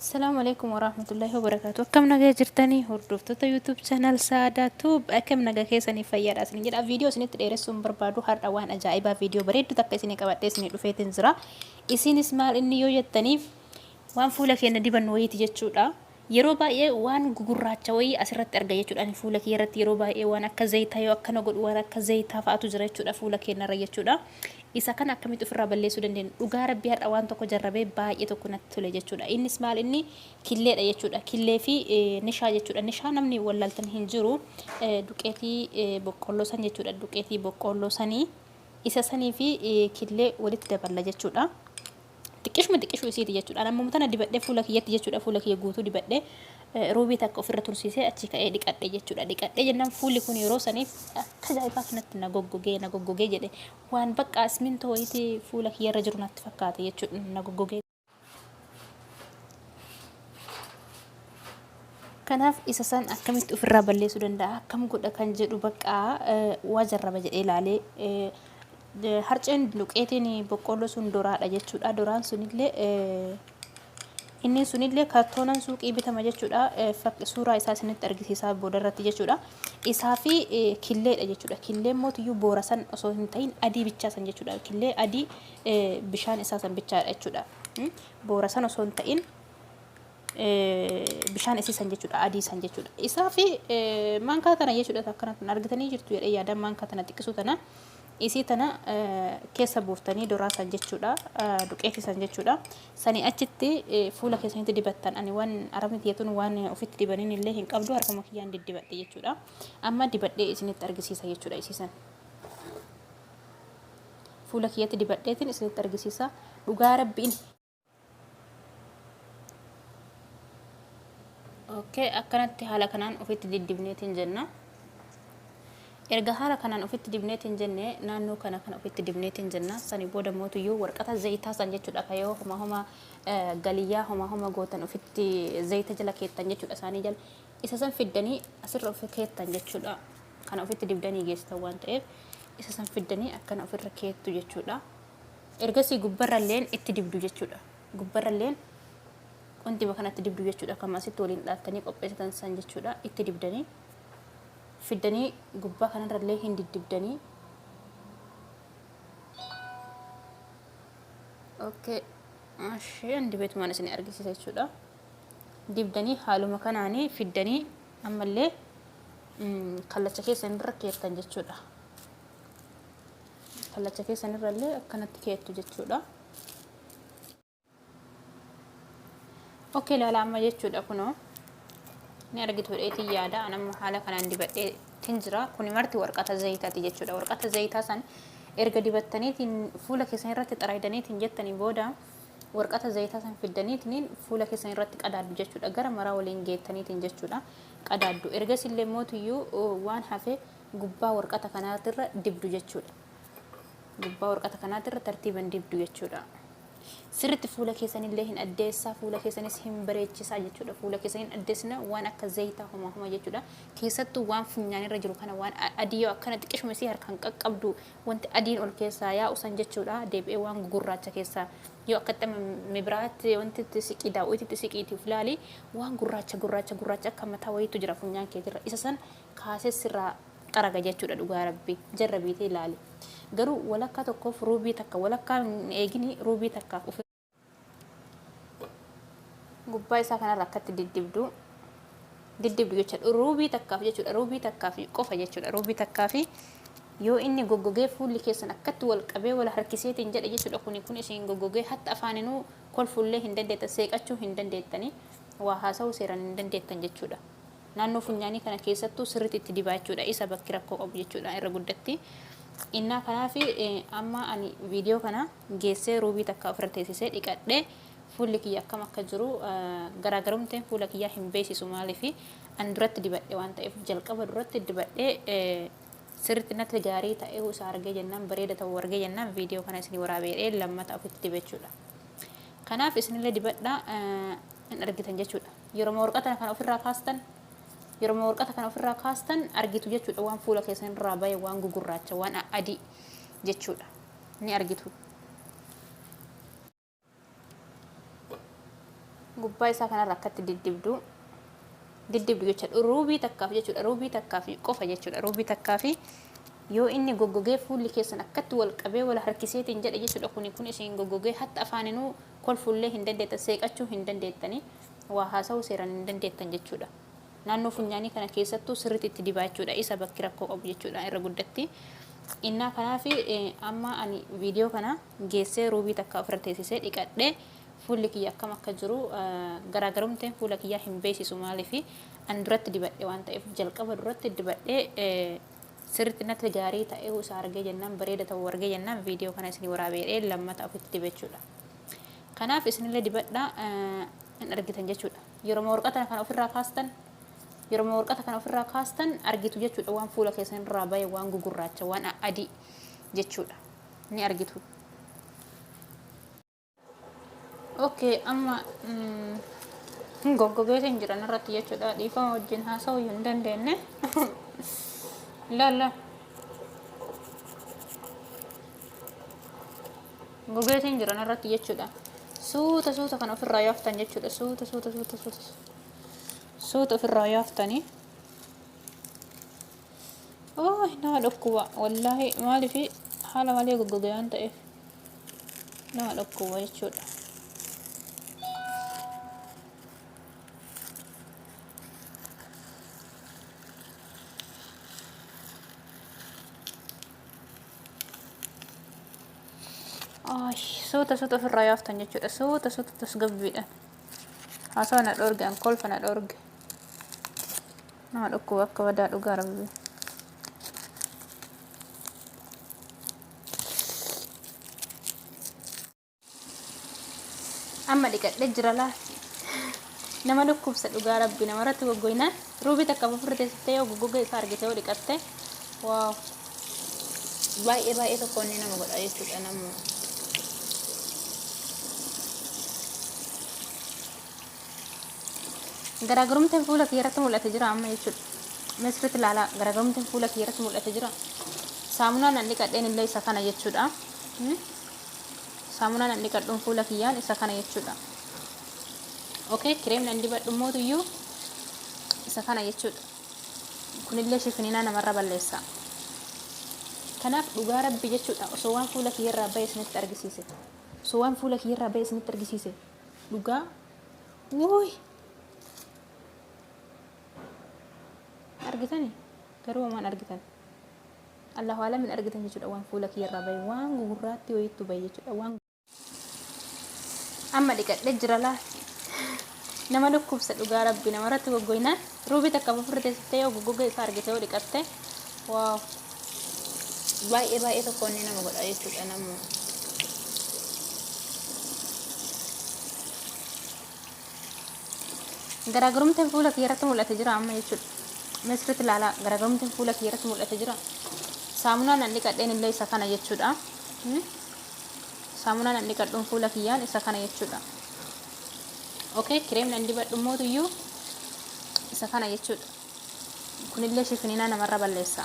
Assalamu alaikum warahmatullahi wabarakatuh. Akkam nagaa jirtanii hordoftoota YouTube channel Saadaa Tube, akkam nagaa keessanii, fayyaadha isin jedha. Viidiyoo isinitti dheeressuu hin barbaadu. Har'a waan ajaa'ibaa viidiyoo bareeddu takka isinii qabadhee isinii dhufeetiin jira. Isinis maal inni yoo jettaniif, waan fuula keenya dibannu wayiiti jechuudha. Yeroo baay'ee waan gugurraacha wayii asirratti arga jechuudha. Ani fuula kiyya irratti yeroo baay'ee waan akka zayitaa yoo akkana godhu, waan akka zayitaa fa'atu jira jechuudha fuula keenyarra jechuudha. Isa kana akkamitti ofirraa balleessuu dandeenya? Dhugaa rabbii, har'a waan tokko jarrabee baay'ee tokko natti tole jechuudha. Innis maal inni? Killeedha jechuudha. Killee fi nishaa jechuudha. Nishaa namni wallaaltan hin jiru. Duqeetii boqqolloo san jechuudha. Duqeetii boqqolloo sanii isa sanii fi killee walitti daballa jechuudha. Xiqqishuma xiqqishuu isiiti jechuudha. Amma tana dibadhee fuula kiyyatti jechuudha. Fuula kiyya guutuu dibadhee ruubii takka ofirra tursiisee achi ka'ee dhiqadhe jechuudha. Dhiqadhee jennaan fuulli kun yeroo saniif akka ajaa'ibaa kanatti na goggogee na goggogee jedhe. Waan bakka ismintoo wayitii fuula kiyyarra jiru natti fakkaate jechuudha. Na goggogee. Kanaaf isa san akkamitti ofirraa balleessuu danda'a, akkam godha kan jedhu bakka waa jarraba jedhee ilaalee, harceen duqeetiin boqqolloo sun doraadha jechuudha. Doraan sunillee, inni sunillee kartoonan suuqii bitama jechuudha. Suuraa isaa isinitti argisiisaa boodarratti jechuudha. Isaa fi killeedha jechuudha. Killeen mootiyyuu boora san osoo hin ta'in adii bichaa san jechuudha. Killee adii bishaan isaa san bichaadha jechuudha. Boora san osoo hin ta'in bishaan isii san jechuudha, adii san jechuudha. Isaa fi maankaa tana jechuudha. Akkana tan argitanii jirtu jedhee yaada. Maankaa tana xiqqisuu tana, isii tana keessa buuftanii doraa san jechuudha, duqeetii san jechuudha. Sanii achitti fuula keessanitti dibattan. Ani waan arabni tiyyatuun waan ofitti dibaniin illee hin qabdu, harkuma kiyyaan diddibadhe jechuudha. Amma dibadhee isinitti argisiisa jechuudha. Isii san fuula kiyyatti dibadheetiin isinitti argisiisa. Dhugaa rabbiin. Okay, akkanatti haala kanaan ofitti diddibneetiin jenna. Erga haala kanaan ofitti dibneetiin jenne, naannoo kana kana ofitti dibneetiin jenna. Sani booda mootuyyuu warqata zayitaa san jechuudha. Ka yoo homa homa galiyyaa homa homa gootan ofitti zayita jala keettan jechuudha isaanii jala. Isa san fiddanii asirra ofi keettan jechuudha. Kana ofitti dibdanii geessitan waan ta'eef, isa san fiddanii akkana ofirra keettu jechuudha. Ergasii gubbarralleen itti dibdu jechuudha. Gubbarralleen qunxima kanatti dibdu jechuudha. Kan asitti waliin dhaattanii qopheessitan san jechuudha. Itti dibdanii fiddanii gubbaa kanarrallee hin diddibdanii. Okay. Asheen dibeetumaan isin argisiisa jechuudha. Dibdanii haaluma kanaanii fiddanii ammallee kallacha keessan irra keettan jechuudha. Kallacha keessan irrallee akkanatti keettu jechuudha. Okay, ilaala amma jechuudha, kunoo ni argitu dheetii yaada. An amma haala kanaan dibadhee tin jira. Kuni marti warqata zayitaati jechuudha. Warqata zayitaa san erga dibattaniitiin fuula keessan irratti xaraydaniitiin jettanii booda, warqata zayitaa san fiddaniitiin fuula keessan irratti qadaaddu jechuudha. Gara maraa waliin geettaniitiin jechuudha qadaaddu. Ergas illee mootiyyuu waan hafe gubbaa warqata kanaatirra dibdu jechuudha. Gubbaa warqata kanaatirra tartiiban dibdu jechuudha. Sirritti fuula keessanillee hin addeessaa, fuula keessanis hin bareechisaa jechuudha. Fuula keessan hin addeessina, waan akka zayitaa homaa homa jechuudha. Keessattuu waan funyaanirra jiru kana, waan adii yoo akkana xiqqishuma isii harkaan qaqqabdu wanti adiin ol keessaa yaa'u san jechuudha. Deebi'ee waan gugurraacha keessaa yoo akkatti amma mibiraatti wanti itti siqii, daawwititti siqiitii of ilaali, waan gurraacha gurraacha gurraacha akka mataa wayiitu jira funyaan keetirra. Isa san kaasee sirraa xaraga jechuudha. Dhugaa rabbi, jarrabiitee ilaali. Garuu walakkaa tokkoof, ruubii takka, walakkaa hin eegini, ruubii takkaaf of gubbaa isaa kanarra akkatti diddibdu diddibdu jechuudha. Ruubii takkaaf jechuudha. Ruubii takkaaf qofa jechuudha. Ruubii takkaaf yoo inni goggogee fuulli keessan akkatti wal qabee wal harkiseetiin jedhe jechuudha, kuni kun isin goggogee hatta afaaninuu kolfullee hin dandeettan, seeqachuu hin dandeettanii, waa haasa'uu seeraan hin dandeettan jechuudha. Naannoo funyaanii kana keessattuu sirriitti itti dibaa jechuudha. Isa bakki rakkoo qabu jechuudha irra guddatti. Innaa kanaaf amma ani viidiyoo kana geessee ruubii takka ofirra teessisee dhiqadhee fuulli kiyya akkam akka jiru garaagarumteen fuula kiyyaa hin beeksisu. Maaliif? Ani duratti dibadhe waan ta'eef, jalqaba duratti dibadhee sirriitti natti gaarii ta'ee isa argee jennaan, bareeda ta'uu argee jennaan, viidiyoo kana isin waraabeedhee lammata ofitti dibachuudha. Kanaaf isinillee dibadhaa, hin argitan jechuudha. Yeroo warqata kana ofirraa kaastan, yeroo warqata kana ofirraa kaastan argitu jechuudha, waan fuula keessan irraa bahe, waan gugurraacha, waan adii jechuudha, ni argitu. Gubbaa isaa kanarra akkatti diddibdu diddibdu jechuudha. Ruubii takkaaf jechuudha. Ruubii takkaaf qofa jechuudha. Ruubii takkaaf yoo inni goggogee fuulli keessan akkatti wal qabee wal harkiseetiin jedhe jechuudha. Kuni kun isin goggogee hatta afaaninuu kolfullee hin dandeettan, seeqachuu hin dandeettanii, waa haasa'uu seeraan hin dandeettan jechuudha. Naannoo funyaanii kana keessattuu sirriitti itti dibaa jechuudha. Isa bakki rakkoo qabu jechuudha irra guddatti. Innaa kanaaf amma ani viidiyoo kana geessee ruubii takka ofirra teessisee dhiqadhee fuulli kiyya akkam akka jiru garaagarumteen fuula kiyyaa hin beeksisu, maaliif an duratti dibadhe waan ta'eef, jalqaba duratti dibadhee sirriitti natti gaarii ta'ee isaa argee jennaan, bareeda ta'uu argee jennaan, viidiyoo kana isin waraabeedhee lammata ofitti dibachuudha. Kanaaf isinillee dibadhaa, hin argitan jechuudha. Yeroo warqata kana ofirraa kaastan, yeroo warqata kana ofirraa kaastan argitu jechuudha, waan fuula keessan irraa bahe, waan gugurraacha, waan adii jechuudha. Ni argitu. Okay, amma goggogeetiin jiran irratti jechuudha. Dhiifama wajjin haasa'uu hin dandeenye. Laalla. Gogeetiin jiran irratti jechuudha. Suuta suuta kan ofirraa yaaftan jechuudha. Suuta suuta suuta suuta suuta ofirraa yaaftanii. Oh, nama dhukkuba. Wallaahi maaliif haala malee goggoge waan ta'eef nama dhukkuba jechuudha. Ay, suuta suuta ofirraa yaaftan jechuudha. Suuta suuta tasgabbiidhaan. Haasawa na dhoorge, an kolfa na dhoorge. Nama dhukkuba akka badaa, dhugaa rabbi. Amma dhiqadhee jira laa. Nama dhukkubsa, dhugaa rabbi, namarratti goggoynaan ruubii takka ofirra teessistee yoo goggoga isaa argite yoo dhiqatte, wow, baay'ee baay'ee tokko inni nama godha jechuudha nama. Garaagarumteen fuula kiyya irratti mul'ate jira amma jechuudha. Mee sirriitti ilaalaa, garaagarumteen fuula kiyya irratti mul'ate jira. Saamunaan an dhiqadheen illee isa kana jechuudha. Saamunaan an dhiqadhuun fuula kiyyaan isa kana jechuudha. Okay, kireemni an dibadhu mootuyyuu isa kana jechuudha. Kunillee shifininaa namarra balleessa. Kanaaf dhugaa rabbi jechuudha, osoo waan fuula kiyyarraa bahe isinitti argisiise. Osoo waan fuula kiyyarraa bahe isinitti argisiise. Dhugaa. Wuuy! Argitani? Garuu waan argitan. Allahu alam hin argitan jechuudha, waan fuula kiyyarraa bahe, waan gugurraatti wayiitu bahe jechuudha, waan amma dhiqadhee jira laa. Nama dhukkubsa, dhugaa rabbi, namarratti goggoynaan ruubii takka ofirra teessistee yoo goggoga isaa argite yoo dhiqatte, wow, baay'ee baay'ee tokko inni nama godha jechuudha nama. Garaagarumteen fuula kiyya irratti mul'ate jira amma jechuudha. Mee sirriitti ilaalaa, garaagarumteen fuula kiyya irratti mul'ate jira. Saamunaan an dhiqadheen illee isa kana jechuudha. Saamunaan an dhiqadhuun fuula kiyyaan isa kana jechuudha. Okay, kireemni an dibadhu mootuyyuu isa kana jechuudha. Kunillee shifininaa namarra balleessa.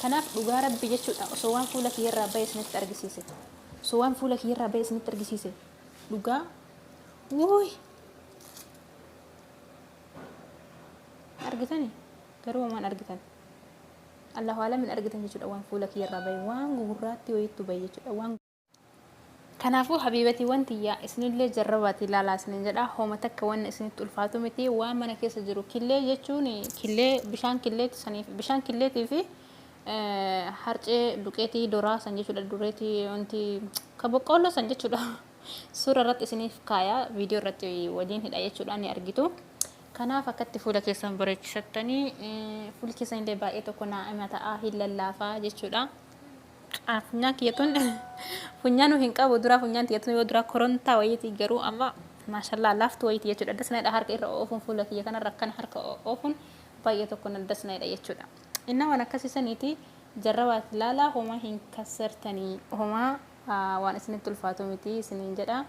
Kanaaf dhugaa rabbi jechuudha, osoo waan fuula kiyyarraa bahe isinitti argisiise. Osoo waan fuula kiyyarraa bahe isinitti argisiise. Dhugaa. Wuuy! Argitani? Garuu waan argitan. Allahu alam hin argitan jechuudha, waan fuula kiyyarraa bahe, waan gugurraatti wayiitu bahe jechuudha, waan. Kanaafuu habiibatiiwwan tiyyaa, isinillee jarrabaati ilaalaa isinin jedha. Hooma takka wanna isinitti ulfaatu miti, waan mana keessa jiru, killee jechuun killee, bishaan killeeti saniif, bishaan killeetii fi harcee duqeetii doraa san jechuudha, dureetii wanti ka boqqoolloo san jechuudha. Suura irratti isiniif kaaya, viidiyoo irratti waliin hidha jechuudha, ni argitu. Kanaaf akkatti fuula keessan bareechisattanii fuulli keessan illee baay'ee tokko naa'ima ta'a, hin lallaafaa jechuudha. Funyaan kiyya tun funyaanuu hin qabu dura, funyaan tiyya tun yoo dura korontaa wayiiti, garuu amma maashallaa laaftuu wayiiti jechuudha. Dasnaadha harka irra oofuun, fuula kiyya kanarra akkana harka oofuun baay'ee tokko na dasnaadha jechuudha. Innaa waan akkasii saniiti jarrabaati laalaa, homaa hin kassartanii, homaa waan isinitti ulfaatu miti isiniin jedha.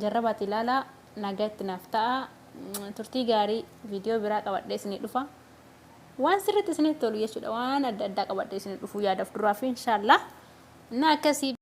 Jarrabaati ilaalaa, nagaa itti naaf ta'a. Turtii gaarii, viidiyoo biraa qabadhee isinii dhufa. Waan sirriitti isinitti tolu jechuudha. Waan adda addaa qabadhee isinii dhufuu yaadaaf duraa fi inshaallah. Innaa akkasii.